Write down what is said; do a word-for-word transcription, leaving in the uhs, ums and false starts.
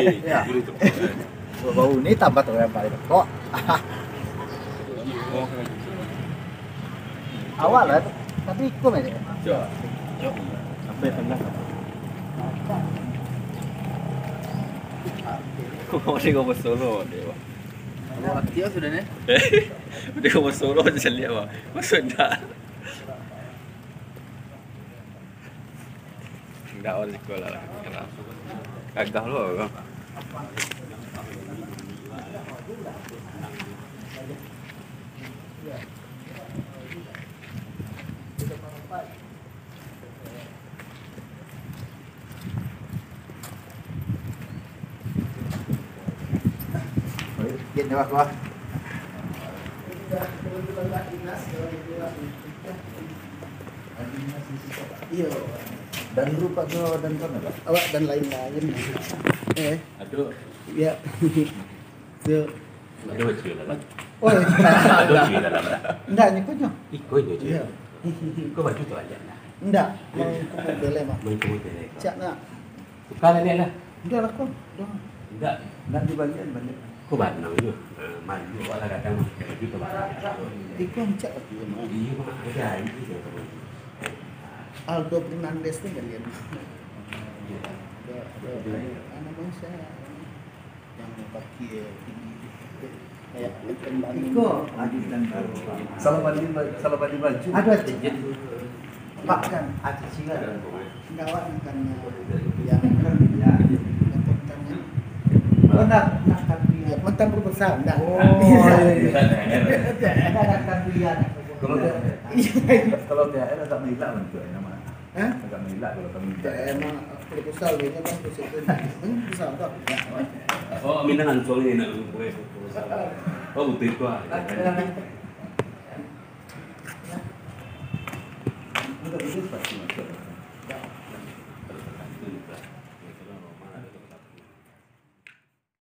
Iya. Bau ni tambah tu yang paling kok. Awal lah tu. Tapi ikut aja. Cok. Cok. Sampai tengah. Kau mau tengok Solo dia, Bang? Latihan sudah ni. Udah mau Solo je lihat, Bang. Masuk dah. Indak awak siko lah. Gagah lo ko. Baik, dia dah keluar. Iyo. Dan rupa jo dan kono, Pak? Awak dan lain-lain. Eh. Aduh. Ya. Tu. Aduh, cuy lah, Bang. Oh, Aduh, cuy lah, Bang. Ndak, ni konyo. Iko je, cuy. Iyo. Kau baju tu aja lah. Ndak, mau ke mobil, Mak. Main ke mobil, eh. Cak nak. Tukar lah, lah. Ndak lah, kau. Dah. Ndak. Ndak dibalian, balian. Kau banang je. Ah, malu awak lah kadang pakai baju tu banang. Iko cak lagi, Mak. Iyo, Mak. Ada aja dia tu. Aldo Fernandes tu balian. Iyo. Ada, ada, ada. Anak bangsa. Yang pakai tinggi. Kayak ikan bani. Iko, adi dan baru. Salah bali ba-, salah bali baju. Ada aja. Makan. Ada singa dan bunga. Enggak, awak makan, eh, yang, ya, yang makan, ya. Benar, makan dia. Mantan proposal, enggak. Oh, iya, iya. Enggak, enggak, enggak, enggak. Kalau dia, kalau T H R agak melilat bentuk nama. Hah? Agak melilat kalau kami minta. Ya, emang proposal dia kan, konsep tu. Hmm, bisa tak? Oh, minta langsung ni nak buat proposal. Oh, betul itu ah. Untuk itu pasti masuk.